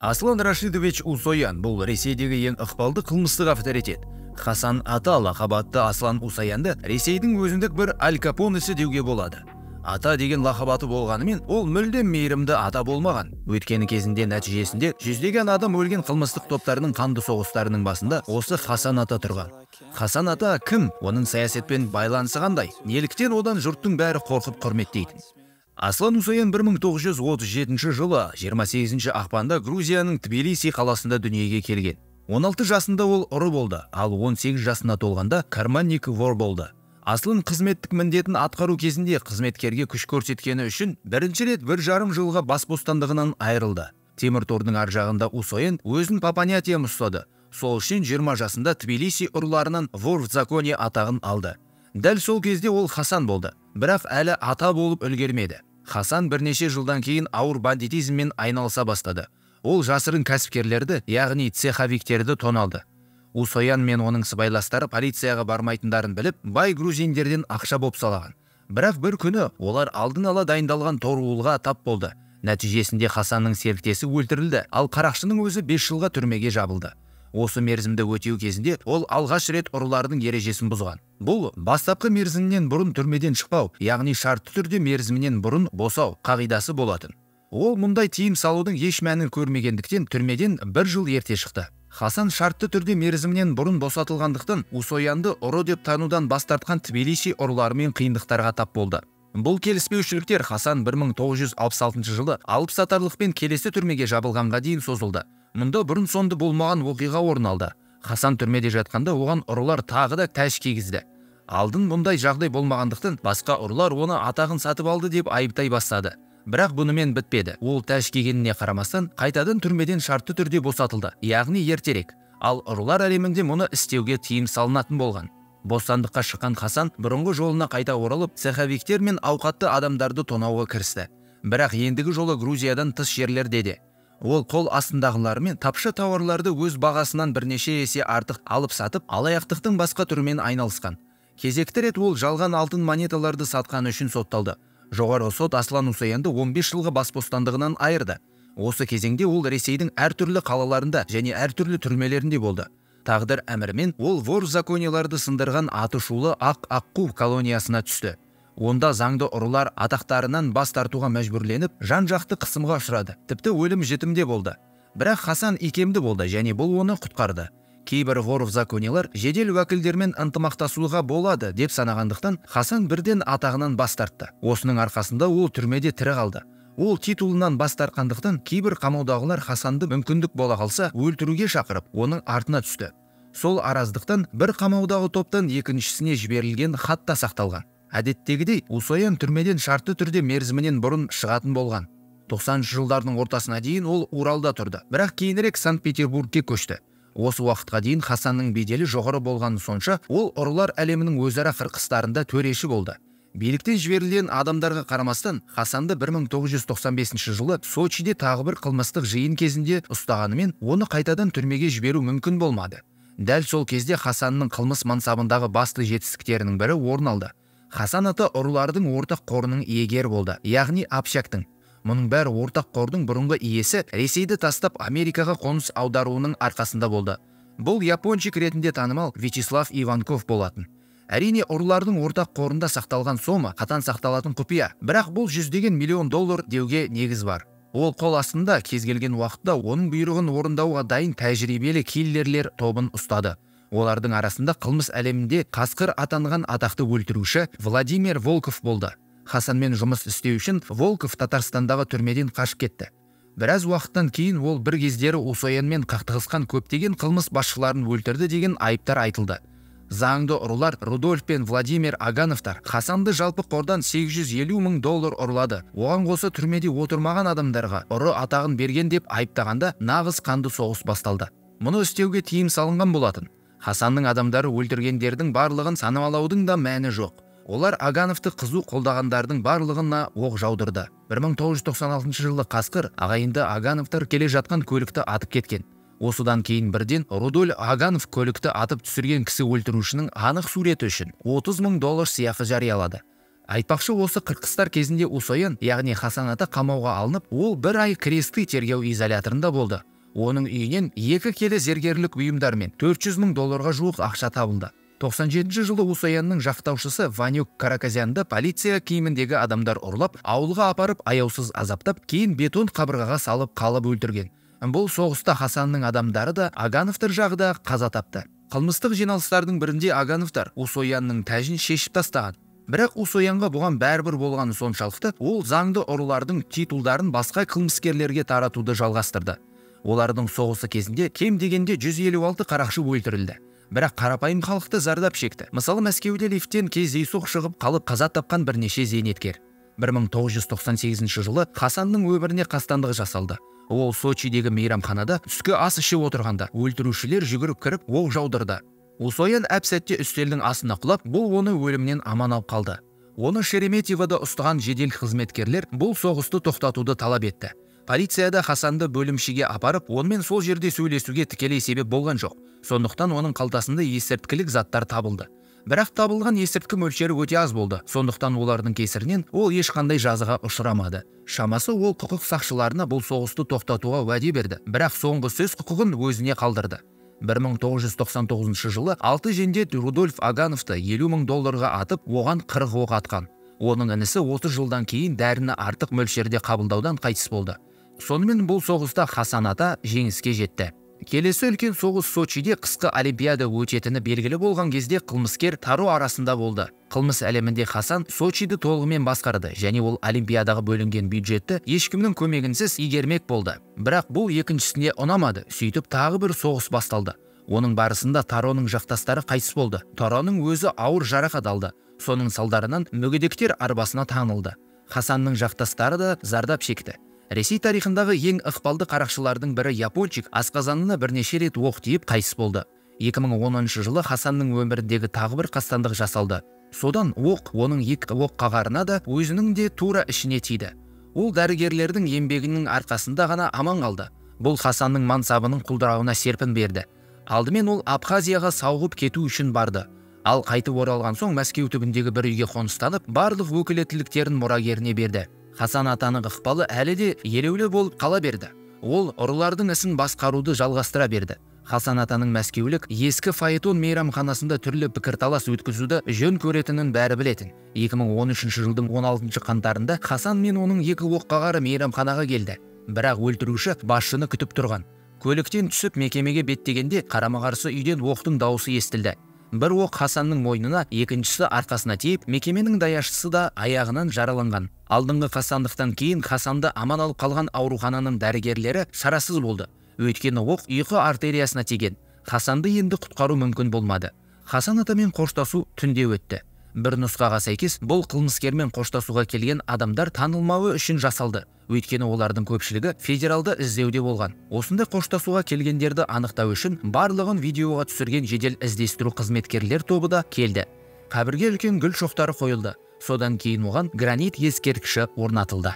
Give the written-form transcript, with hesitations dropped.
Аслан Рашидович Усоян бұл Ресейдегі ең ықпалды қылмыстық авторитет. Хасан Ата лақап атты Аслан Усоянды Ресейдің өзіндік бір Аль Капонесі деуге болады. Ата деген лақап аты болғанымен, ол мүлдем мейірімді ата болмаған. Өйткені кезінде нәтижесінде жүздеген адам өлген қылмыстық топтарының қанды соғыстарының басында осы Хасан Ата тұрған. Хасан Ата кім? Оның саясатпен байланысы қандай? Неліктен одан жұрттың бәрі қорқып құрметтейтін? Аслан Усоян 1937 жылы 28 ақпанда Грузияның Тбилиси қаласында дүниеге келген. 16 жасында ол ұры болды, ал 18 жасына толғанда карманник вор болды. Аслан қызметтік міндетін атқару кезінде қызметкерге күш көрсеткені үшін бірінші рет 1,5 жылға бас бостандығынан айырылды. Темір тордың ар жағында Усоян өзін по понятиям ұстады. Сол үшін 20 жасында Тбилиси ұрыларынан вор в законе атағын алды. Дәл сол кезде ол Хасан болды, бірақ әлі ата болып үлгермеді. Хасан бірнеше жылдан кейін ауыр бандитизммен айналыса бастады. Ол жасырын кәсіпкерлерді, яғни цеховиктерді тоналды. Усоян мен оның сыбайластары полицияға бармайтындарын біліп, бай грузиндерден ақша бопсалаған. Бірақ бір күні олар алдын ала дайындалған торуылға тап болды. Нәтижесінде Хасанның серіктесі өлтірілді, ал қарақшының өзі 5 жылға түрмеге жабылды. Осы мерзімді өтеу кезінде ол алғаш рет ұрылардың ережесін бұзған. Бұл бастапқы мерзімінен бұрын түрмеден шықпау, яғни шартты түрде мерзімінен бұрын босау қағидасы болатын. Ол мұндай тыйым салудың еш мәнін көрмегендіктен түрмеден 1 жыл ерте шықты. Хасан шартты түрде мерзімінен бұрын босатылғандықтан Усоянды ұры деп танудан бас тартқан Тбилиси ұрыларымен қиындықтарға тап болды. Бұл келіспеушіліктер Хасан 1966 жылы алыпсатарлықпен келесі түрмеге жабылғанға дейін созылды. Мұнда бұрын сонды болмаған оқиға орын алды. Хасан түрмеде жатқанда оған ұрылар тағы да тәж кигізді. Алдын мұндай жағдай болмағандықтан басқа ұрылар оны атағын сатып алды деп айыптай бастады. Бірақ бұнымен бітпеді. Ол тәж кигеніне қарамастан қайтадан түрмеден шартты түрде босатылды, яғни ертерек. Ал ұрылар әлемінде мұны істеуге тыйым салынатын болған. Бостандыққа шыққан Хасан бұрынғы жолына қайта оралып, цеховиктер мен ауқатты адамдарды тонауға кірісті. Бірақ ендігі жолы Грузиядан тыс жерлерде де. Ол қол астындағыларымен тапшы тауарларды өз бағасынан бірнеше есе артық алып сатып, алаяқтықтың басқа түрімен айналысқан. Кезекті рет ол жалған алтын монеталарды сатқаны үшін сотталды. Жоғарғы сот Аслан Усоянды 15 жылға бас бостандығынан айырды. Осы кезеңде ол Ресейдің әртүрлі қалаларында және әртүрлі түрмелерінде болды. Тағдыр әмірімен ол вор законеларды сындырған аты шулы Ақ Аққу колониясына түсті. Онда заңды ұрылар атақтарынан бас тартуға мәжбүрленіп, жан-жақты қысымға ұшырады. Тіпті өлім жітімде болды. Бірақ Хасан икемді болды және бұл оны құтқарды. Кейбір вор в законелар жедел уәкілдермен ынтымақтасуға болады деп санағандықтан Хасан бірден атағынан бас тартты. Осының арқасында ол түрмеде тірі қалды. Ол титулынан бас тартқандықтан кейбір қамаудағылар Хасанды мүмкіндік бола қалса өлтіруге шақырып, оның артына түсті. Сол араздықтан бір қамаудағы топтан екіншісіне жіберілген хат та сақталған. Әдеттегідей Усоян түрмеден шартты түрде мерзімінен бұрын шығатын болған. 90 жылдардың ортасына дейін ол Уралда тұрды, бірақ кейінірек Санкт-Петербургке көшті. Осы уақытқа дейін Хасанның беделі жоғары болғаны сонша, ол ұрылар әлемінің өзара қырқыстарында төреші болды. Биліктен жіберілген адамдарға қарамастан, Хасанды 1995 жылы Сочиде тағы бір қылмыстық жиын кезінде ұстағанымен, оны қайтадан түрмеге жіберу мүмкін болмады. Дәл сол кезде Хасанның қылмыс мансабындағы басты жетістіктерінің бірі орын алды. Хасан ата ұрылардың ортақ қорының иегері болды, яғни общактың. Мұның бәрі ортақ қордың бұрынғы иесі Ресейді тастап Америкаға қоныс аударуының арқасында болды. Бұл япончик ретінде танымал Вячеслав Иванков болатын. Әрине, ұрылардың ортақ қорында сақталған сома қатаң сақталатын құпия, бірақ бұл жүздеген миллион доллар деуге негіз бар. Ол қол астында кез келген уақытта оның бұйрығын орындауға дайын тәжірибелі киллерлер тобын ұстады. Олардың арасында қылмыс әлемінде қасқыр атанған атақты өлтіруші Владимир Волков болды. Хасанмен жұмыс істеу үшін Волков Татарстандағы түрмеден қашып кетті. Біраз уақыттан кейін ол бір кездері Усоянмен қақтығысқан көптеген қылмыс басшыларын өлтірді деген айыптар айтылды. Заңды ұрылар Рудольф пен Владимир Агановтар Хасанды жалпы қордан 850 мың доллар ұрлады. Оған қоса түрмеде отырмаған адамдарға ұры атағын берген деп айыптағанда нағыз қанды соғыс басталды. Мұны істеуге тыйым салынған болатын. Хасанның адамдары өлтіргендердің барлығын санамалаудың да мәні жоқ. Олар Агановты қызу қолдағандардың барлығына оқ жаудырды. 1996 жылы қасқыр ағайынды Агановтар келе жатқан көлікті атып кеткен. Осыдан кейін бірден Рудольф Аганов көлікті атып түсірген кісі өлтірушінің анық суреті үшін 30 мың доллар сыйақы жариялады. Айтпақшы, осы қырқыстар кезінде Усоян, яғни Хасан ата қамауға алынып, ол бір ай Кресты тергеу изоляторында болды. Оның үйінен 2 келі зергерлік бұйымдар мен 400 мың долларға жуық ақша табылды. 97 жылы Усоянның жақтаушысы Ванюк Караказянды полиция киіміндегі адамдар ұрлап, ауылға апарып аяусыз азаптап, кейін бетон қабырғаға салып қалып өлтірген. Бұл соғыста Хасанның адамдары да, Агановтар жағы да қаза тапты. Қылмыстық жиналыстардың бірінде Агановтар Усоянның тәжін шешіп тастаған. Бірақ Усоянға бұған бәрібір болғаны соншалықты, ол заңды ұрылардың титулдарын басқа қылмыскерлерге таратуды жалғастырды. Олардың соғысы кезінде кем дегенде 156 қарақшы өлтірілді. Бірақ қарапайым халықты зардап шекті. Мысалы, Мәскеуде лифттен кездейсоқ шығып қалып қаза тапқан бірнеше зейнеткер. 1998 жылы Хасанның өміріне қастандық жасалды. Ол Сочидегі мейрамханада түскі ас ішіп отырғанда өлтірушілер жүгіріп кіріп оқ жаудырды. Усоян әп-сәтте үстелдің астына құлап, бұл оны өлімнен аман алып қалды. Оны Шереметьевода ұстаған жедел қызметкерлер бұл соғысты тоқтатуды талап етті. Полицияда Хасанды бөлімшеге апарып, онымен сол жерде сөйлесуге тікелей себеп болған жоқ. Сондықтан оның қалтасында есірткілік заттар табылды. Бірақ табылған есірткі мөлшері өте аз болды. Сондықтан олардың кесірінен ол ешқандай жазаға ұшырамады. Шамасы ол құқық сақшыларына бұл соғысты тоқтатуға уәде берді. Бірақ соңғы сөз құқығын өзіне қалдырды. 1999 жылы 6 жендет Рудольф Агановты 50 мың долларға атып, оған 40 оқ атқан. Оның інісі 30 жылдан кейін дәріні артық мөлшерде қабылдаудан қайтыс болды. Сонымен бұл соғыста Хасан ата жеңіске жетті. Келесі үлкен соғыс Сочиде қысқы олимпиада өтетіні белгілі болған кезде қылмыскер Таро арасында болды. Қылмыс әлемінде Хасан Сочиді толығымен басқарды және ол олимпиадаға бөлінген бюджетті ешкімнің көмегінсіз игермек болды. Бірақ бұл екіншісіне ұнамады. Сөйтіп тағы бір соғыс басталды. Оның барысында Тароның жақтастары қайтыс болды. Тароның өзі ауыр жарақат алды. Соның салдарынан мүгедектер арбасына таңылды. Хасанның жақтастары да зардап шекті. Ресей тарихындағы ең ықпалды қарақшылардың бірі Япончик асқазанына бірнеше рет оқ тиіп қайтыс болды. 2010 жылы Хасанның өміріндегі тағы бір қастандық жасалды. Содан оқ оның екі оқ қағарына да өзінің де тура ішіне тиді. Ол дәрігерлердің еңбегінің арқасында ғана аман қалды. Бұл Хасанның мансабының құлдырауына серпін берді. Алдымен ол Абхазияға сауығып кету үшін барды. Ал қайтып оралған соң Мәскеу түбіндегі бір үйге қоныстанып, барлық өкілеттіліктерін мұрагеріне берді. Хасан атаның ықпалы әлі де елеулі болып қала берді. Ол ұрылардың ісін басқаруды жалғастыра берді. Хасан атаның мәскеулік ескі фаэтон мейрамханасында түрлі пікірталас өткізуді жөн көретінін бәрі білетін. 2013 жылдың 16 қаңтарында Хасан мен оның екі оққағары мейрамханаға келді. Бірақ өлтіруші басшыны күтіп тұрған. Көліктен түсіп мекемеге беттегенде қарама-қарсы үйден оқтың дауысы естілді. Бір оқ Хасанның мойнына, екіншісі арқасына тиіп, мекеменің даяшысы да аяғынан жараланған. Алдыңғы қастандықтан кейін Хасанды аман алып қалған аурухананың дәрігерлері шарасыз болды. Өйткені оқ ұйқы артериясына тиген. Хасанды енді құтқару мүмкін болмады. Хасан атамен қоштасу түнде өтті. Бір нұсқаға сәйкес, бұл қылмыскермен қоштасуға келген адамдар танылмауы үшін жасалды. Өйткені олардың көпшілігі федералды іздеуде болған. Осындай қоштасуға келгендерді анықтау үшін барлығын видеоға түсірген жедел іздестіру қызметкерлер тобы да келді. Қабірге үлкен гүл шоқтары қойылды. Содан кейін оған гранит ескерткіші орнатылды.